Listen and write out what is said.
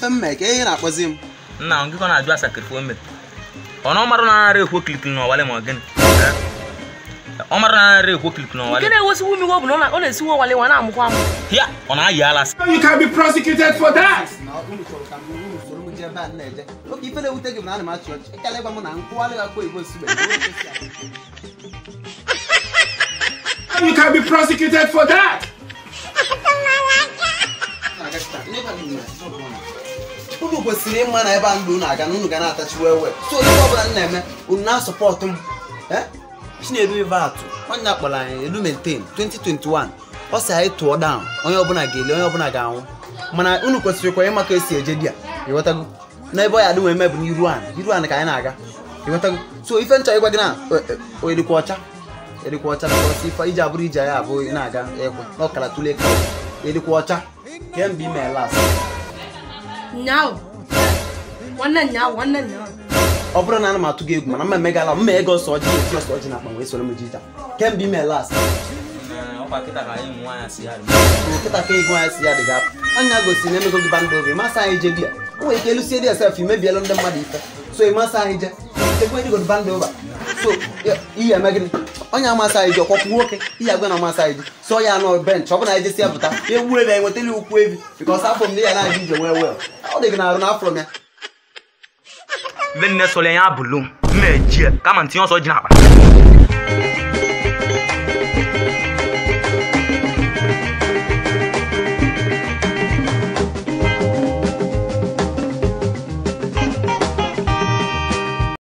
ife m mee ka ihe na-akpọzi m nna gị ka na-ajụ asa ka ife o mere ọ na ọ marụ na ara ekwo kilikili n'ọwale ma ọ gịnị ọ marụ na ara ekwo kilikili n'ọwale nke na-ewesiwu m iwe bụ na ọ na-esiwu ọwale nwa na-amụkwa amụ ya ọ na-ayị ala. You can be prosecuted for that. Oke ife na-ewute gị bụ na ana m achị ọchị ịkala ịgwa m na nkwụwalị akwa igbo nsugbe. You can be prosecuted for that. Unu kwesịrị ịma na ebe a ndụ unu aga na unu ga na-atachi wee so ife ọbụla m na-eme unu na-asọpọtụ m. Chinedu ife atụ nwanne akpọrọ anyị elu maintain 2021 ọ sị anyị tụọ down onye ọbụla ga-eli onye ọbụla ga-anwụ mana unu kwesịrị kwa ịma ka esi eje di ya ịghọtago n'ebe ọ ya adị wee mee bụ n'iru anị iru anị ka anyị na-aga ịghọtago so ife nchọ ịgwa gị na erikwa ọcha erikwa ọcha na ife iji abụrụ ije ya abụ ị na-aga ekwe n'ọkara tụle ka erikwa ọcha kemgbe ime las ọ bụrụ na ana m atụ gị egwu mana mma emegala mma ego ọsọ ọjị eti ọsọ ọjị na akpa wee soro m ji taa kemgbe ime las nkịta ka ego anyị si ya dị ga anya gosiri na emego gị bandụ obi masị anyị je di ya o nwere ike elusie di ya sef imebiela ndị mmadụ ife so ịmasị anyị je tekwe ndị godu bandụ over so ihe eme gịnị onye amasị anyị ji ọkwọkwụ nwoke ihe agwa na amasị anyị ji so ya nọ bench ọ bụ na anyị jesi ya pụta ya egbu ebe anyị nwetara ukwu ebi bikọs afọ m na ya na-aga ije nwee wel ọ dị gị na arụ na afọ m ya ife nne sọrọ ya abụlụ m mma ejie kama ntinye ọsọ ji n'akpa.